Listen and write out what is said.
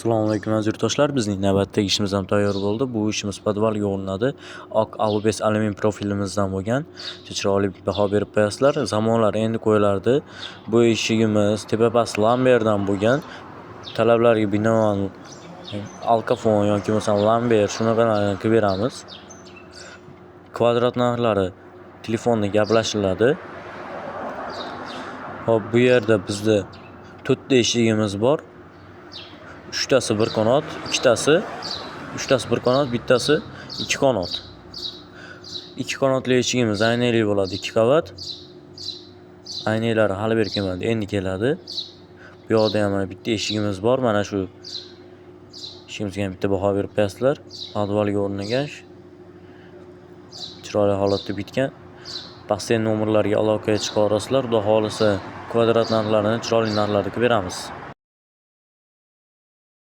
Assalomu alaykum, aziz yurtdoshlar. Bizning navbatdagi ishimiz ham tayyor bo'ldi. Bu ishimiz podvalga o'rnadi. Oq alubes alyumin profilimizdan bo'lgan. Chiroyli baho berib qo'yasizlar. Zamonlar endi qo'yilardi. Bu eshigimiz tepa-past lamberdan bo'lgan. Talablarga binoan alkafon yoki bo'lmasam lamber shunaqalarni qilib beramiz. Kvadrat narxlari telefonda gaplashiladi. Xo'p, bu yerda bizda to'rtta eshigimiz bor. Uchtasi bir qanot, ikkitasi, uchtasi bir qanot, bittasi ikki qanot. Ikki qanotli eshigimiz aynali bo'ladi, ikki qavat. Aynaklari hali beri kelmadi, endi keladi. Bu yoqda ham mana bitta eshigimiz bor. Mana shu eshigimizga ham bitta baho berib qo'yasizlar. Podvalga o'rnagan. Chiroyli holatda bitgan. Pastdagi nomerlarga aloqaga chiqa olasizlar. Xudo xohlasa, kvadrat narxlarini chiroyli narxlarda qilib beramiz.